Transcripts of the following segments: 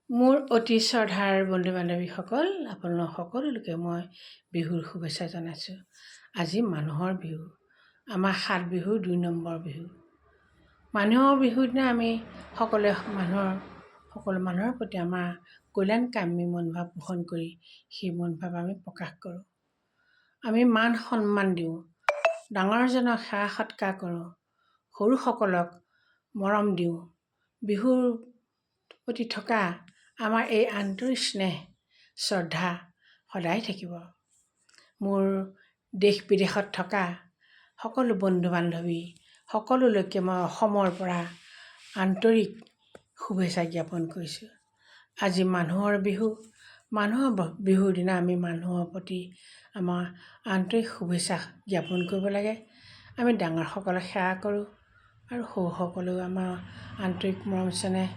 মোৰ অতি শ্ৰদ্ধাৰ বন্ধু বান্ধৱীসকল, আপোনালোক সকলোলৈকে মই বিহুৰ শুভেচ্ছা জনাইছোঁ। আজি মানুহৰ বিহু, আমাৰ সাত বিহুৰ 2 নম্বৰ বিহু। মানুহৰ বিহুৰ দিনা আমি সকলোৱে সকলো মানুহৰ প্ৰতি আমাৰ কল্যাণকামী মনোভাৱ পোষণ কৰি সেই মনোভাৱ আমি প্ৰকাশ কৰোঁ। আমি মান সন্মান দিওঁ, ডাঙৰজনক সেৱা সৎকাৰ কৰোঁ, সৰুসকলক মৰম দিওঁ। বিহুৰ প্ৰতি থকা আমাৰ এই আন্তৰিক স্নেহ শ্ৰদ্ধা সদায় থাকিব। মোৰ দেশ বিদেশত থকা সকলো বন্ধু বান্ধৱী সকলোলৈকে মই অসমৰ পৰা আন্তৰিক শুভেচ্ছা জ্ঞাপন কৰিছোঁ। আজি মানুহৰ বিহু। মানুহৰ বিহুৰ দিনা আমি মানুহৰ প্ৰতি আমাৰ আন্তৰিক শুভেচ্ছা জ্ঞাপন কৰিব লাগে। আমি ডাঙৰসকলক সেৱা কৰোঁ আৰু সৰুসকলেও আমাৰ আন্তৰিক মৰম চেনেহ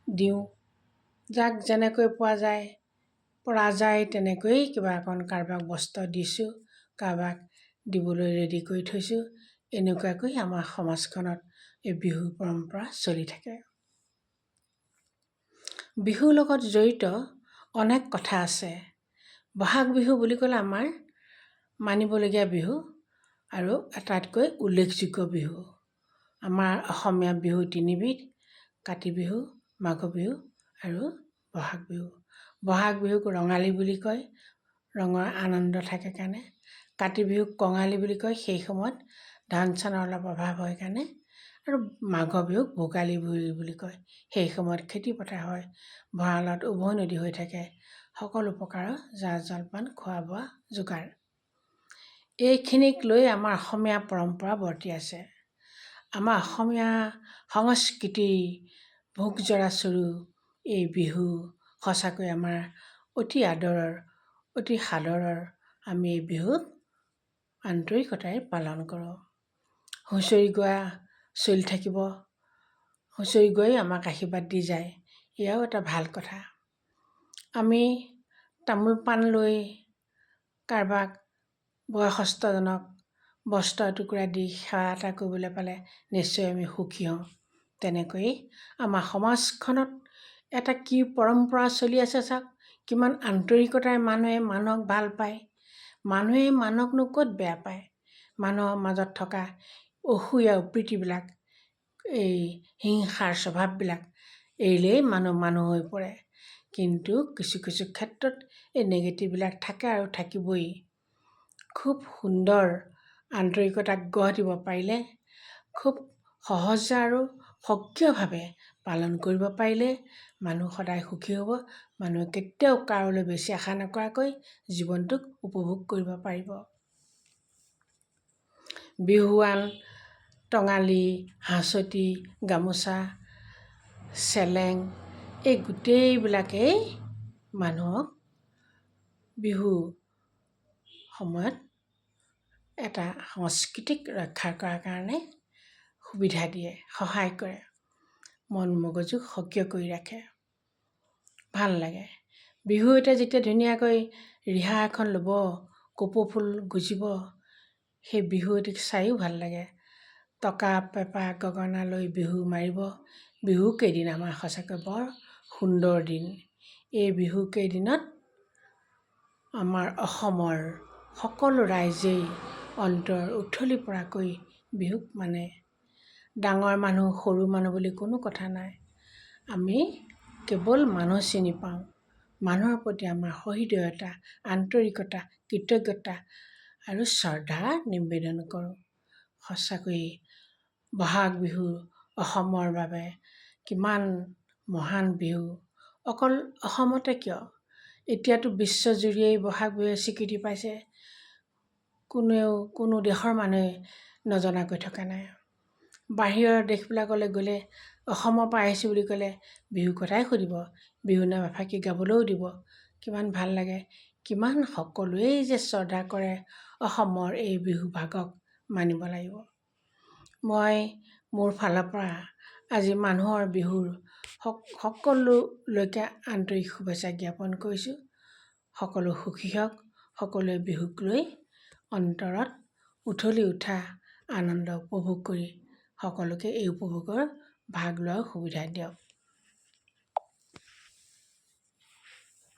দিওঁ। যাক যেনেকৈ পোৱা যায় পৰা যায় তেনেকৈয়ে কিবা অকণ কাৰোবাক বস্ত্ৰ দিছোঁ, কাৰোবাক দিবলৈ ৰেডি কৰি থৈছোঁ। এনেকুৱাকৈ আমাৰ সমাজখনত এই বিহু পৰম্পৰা চলি থাকে। বিহুৰ লগত জড়িত অনেক কথা আছে। বহাগ বিহু বুলি ক'লে আমাৰ মানিবলগীয়া বিহু আৰু আটাইতকৈ উল্লেখযোগ্য বিহু। আমাৰ অসমীয়া বিহু তিনিবিধ: কাতি বিহু, মাঘ বিহু আৰু বহাগ বিহু। বহাগ বিহুক ৰঙালী বুলি কয়, ৰঙৰ আনন্দ থাকে কাৰণে। কাতি বিহুক কঙালী বুলি কয়, সেই সময়ত ধান চানৰ অলপ অভাৱ হয় কাৰণে। আৰু মাঘৰ বিহুক ভোগালী বিহু বুলি কয়, সেই সময়ত খেতি পথাৰ হয়, ভঁৰালত উভৈনদী হৈ থাকে সকলো প্ৰকাৰৰ জা জলপান, খোৱা বোৱা যোগাৰ। এইখিনিক লৈ আমাৰ অসমীয়া পৰম্পৰা বৰ্তি আছে। আমাৰ অসমীয়া সংস্কৃতিৰ ভোগজৰা স্বৰূপ এই বিহু সঁচাকৈ আমাৰ অতি আদৰৰ, অতি সাদৰৰ। আমি এই বিহুক আন্তৰিকতাৰে পালন কৰোঁ। হুঁচৰি গোৱা চলি থাকিব, হুঁচৰি গৈয়ে আমাক আশীৰ্বাদ দি যায়, এয়াও এটা ভাল কথা। আমি তামোল পাণ লৈ কাৰোবাক বয়সস্থজনক বস্ত্ৰ এটুকুৰা দি সেৱা এটা কৰিবলৈ পালে নিশ্চয় আমি সুখী হওঁ। তেনেকৈয়ে আমাৰ সমাজখনত এটা কি পৰম্পৰা চলি আছে চাওক, কিমান আন্তৰিকতাৰে মানুহে মানুহক ভাল পায়। মানুহে মানুহকনো ক'ত বেয়া পায়? মানুহৰ মাজত থকা অসূয়া অপ্ৰীতিবিলাক, এই হিংসাৰ স্বভাৱবিলাক এৰিলেই মানুহ মানুহ হৈ পৰে। কিন্তু কিছু কিছু ক্ষেত্ৰত এই নিগেটিভবিলাক থাকে আৰু থাকিবই। খুব সুন্দৰ আন্তৰিকতাক গঢ় দিব পাৰিলে, খুব সহজ আৰু সক্ৰিয়ভাৱে পালন কৰিব পাৰিলে মানুহ সদায় সুখী হ'ব। মানুহে কেতিয়াও কাৰোলৈ বেছি আশা নকৰাকৈ জীৱনটোক উপভোগ কৰিব পাৰিব। বিহুৱান, টঙালি, হাঁচতি, গামোচা, চেলেং, এই গোটেইবিলাকেই মানুহক বিহু সময়ত এটা সংস্কৃতিক ৰক্ষা কৰাৰ কাৰণে সুবিধা দিয়ে, সহায় কৰে, মন মগজুক সক্ৰিয় কৰি ৰাখে, ভাল লাগে। বিহু এটা যেতিয়া ধুনীয়াকৈ ৰিহা এখন ল'ব, কপৌ ফুল গুজিব, সেই বিহুৱতীক চায়ো ভাল লাগে। টকা, পেঁপা, গগনা লৈ বিহু মাৰিব। বিহু কেইদিন আমাৰ সঁচাকৈ বৰ সুন্দৰ দিন। এই বিহু কেইদিনত আমাৰ অসমৰ সকলো ৰাইজেই অন্তৰ উথলি পৰাকৈ বিহুক মানে। ডাঙৰ মানুহ সৰু মানুহ বুলি কোনো কথা নাই। আমি কেৱল মানুহ চিনি পাওঁ। মানুহৰ প্ৰতি আমাৰ সহৃদয়তা, আন্তৰিকতা, কৃতজ্ঞতা আৰু শ্ৰদ্ধা নিবেদন কৰোঁ। সঁচাকৈয়ে বহাগ বিহু অসমৰ বাবে কিমান মহান বিহু। অকল অসমতে কিয়, এতিয়াতো বিশ্বজুৰিয়েই বহাগ বিহুৱে স্বীকৃতি পাইছে। কোনেও কোনো দেশৰ মানুহে নজনাকৈ থকা নাই। বাহিৰৰ দেশবিলাকলৈ গ'লে অসমৰ পৰা আহিছোঁ বুলি ক'লে বিহুৰ কথাই সুধিব, বিহু নাম এফাঁকি গাবলৈও দিব। কিমান ভাল লাগে, কিমান সকলোৱেই যে শ্ৰদ্ধা কৰে অসমৰ এই বিহু ভাগক মানিব লাগিব। মই মোৰ ফালৰ পৰা আজি মানুহৰ বিহুৰ সকলোলৈকে আন্তৰিক শুভেচ্ছা জ্ঞাপন কৰিছোঁ। সকলো সুখী হওক, সকলোৱে বিহুক লৈ অন্তৰত উথলি উঠা আনন্দ উপভোগ কৰি সকলোকে এই উপভোগৰ ভাগ লোৱাৰ সুবিধা দিয়ক।